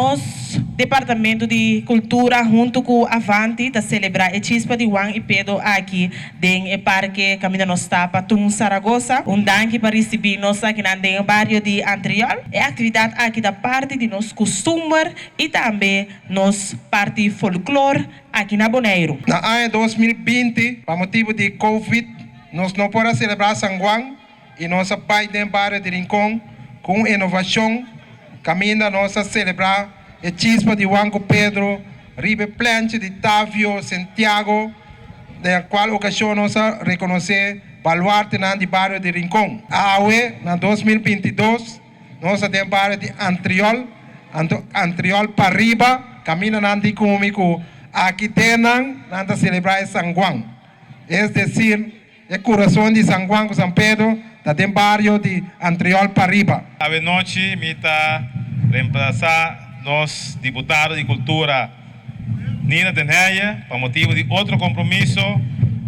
Nos Departamento di Cultura hunto cu Avanti ta celebra e Chispa di Juan y Pedro aki den e parke caminda nos ta pa Tun Saragoza. Un danki pa ricibi nos akinan den e bario di Antriol. E actividad aki ta parti di nos custumber y tambe nos parti folklor aki na Boneiru. Na aña 2020, pa motibu di Covid, nos no por a selebrá San Juan i nos a bai den bario di Rincon ku un inovashon kaminda nos a selebrá e chispa di Juan ku Pedro riba e plenchi di Tavio Santiago, den kual okashon nos a rekonosé baluartenan di bario di Rincon. Awe, na 2022, nos ta den bario di Antriol, anto Antriol pariba, kaminda nan di ku mi ku aki den nan, nan ta selebrá e San Juan. Es desir, e kurason di San Juan ku San Pedro ta den bario di Antriol pariba. Awe nochi mi ta remplasá nos diputado di kultura Nina den Heyer pa motibu di otro kompromiso.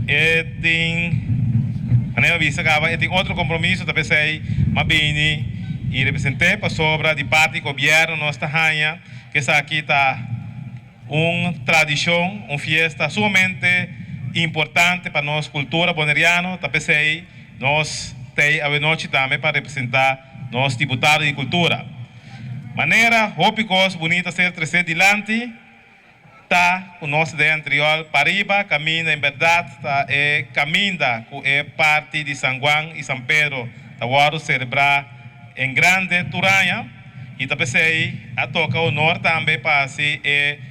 E tin, manera mi a bisa kaba, e tin otro kompromiso, ta p'esei m'a bini i represent'é pasobra di parti di gobièrnu nos ta haña ku esaki ta un tradishon, un fiesta sumamente importante pa nos kultura boneriano, ta p'esei nos t'ei awenochi tambe pa representá nos diputado di kultura. Manera hopi kos bunita ser tresé dilanti ta ku nos den Antriol pariba kaminda en bèrdat ta e kaminda ku e parti di San Juan i San Pedro ta wòrdu selebrá en grande tur aña i ta p'esei a toka honor tambe pa hasi e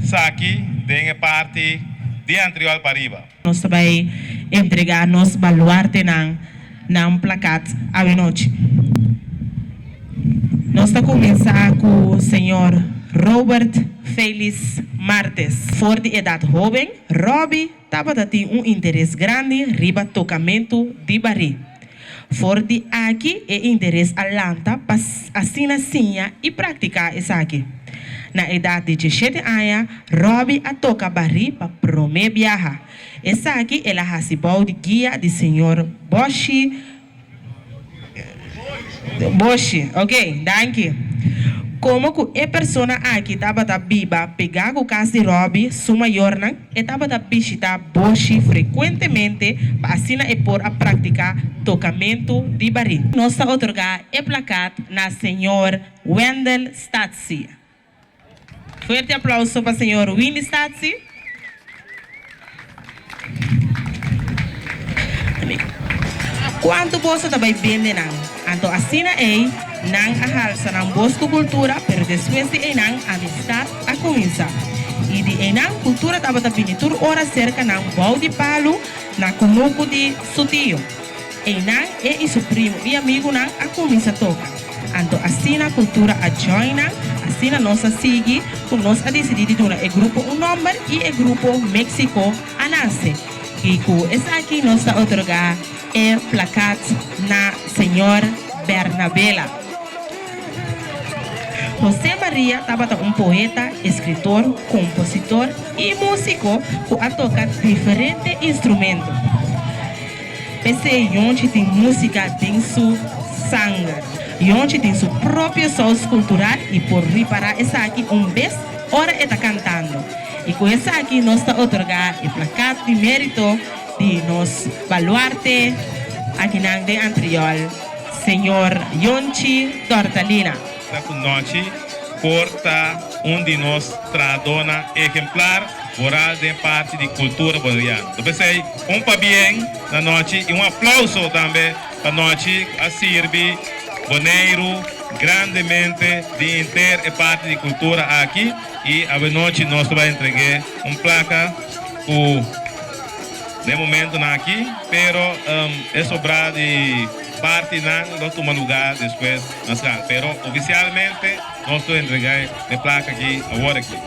saki den e parti di Antriol pariba. Nos ta bai entregá nos baluartenan na un plakat awenochi. Nos ta kuminsá ku señor Robert Felix Martes. For di edat hóben, Robbie tabata tin un interes grandi riba tokamentu di barí. For di aki e interes a lanta pa asina siña i praktiká esaki. Na edat di 17 aña, Robbie a toka barí pa promé biaha. Esaki el a hasi bou di guia di señor Boshi Boshi, ok, danki. Komo ku e persona aki tabata biba pegá ku kas di Robbie, su mayornan, e tabata bishitá Boshi frekuentemente pa asina e por a praktiká tokamentu di barí. Nos ta otorgá e plakat na señor Wendell Statsie. Fuerte aplauso pa señor Windy Statsie. Kuantu boso ta bai bende nan? Anto asina ei nan a halsa nan bos ku Kultura, pero despues di einan amistat a kuminsá. I di einan Kultura tabata bini tur ora serka nan bou di palu na kunuku di su tio. Einan e i su primu i amigunan a kuminsá toka. Anto asina Kultura a join nan, asina nos a sigui ku nos a disidí di duna e grupo un nòmber i e grupo Mexico a nase. I ku esaki nos ta otorgá e plakat na señor Bernabela. José Maria tabata un poeta, eskritor, kompositor i músiko ku a toka diferente instrumento. P'esei Yonchi tin músika den su sanger. Yonchi tin su propio sous kultural i por ripará esaki un bes ora e ta kantando. I ku esaki nos ta otorgá e plakat di mérito di nos baluarte akinan den Antriol, señor Yonchi Dortalina. Ta ku nochi por ta un di nos trahadónan ehemplar boral den parti di kultura boneriano. Ta p'esei un pabien na nochi i un aplauso tambe pa nochi ku a sirbi Boneiru grandemente den henter e parti di kultura aki. I awenochi nos ta bai entreg'é un plaka ku den momentonan aki, pero e sobrá di partinan lo tuma lugá despues na skal. Pero ofisialmente nos lo entreg'é e plaka aki awor aki.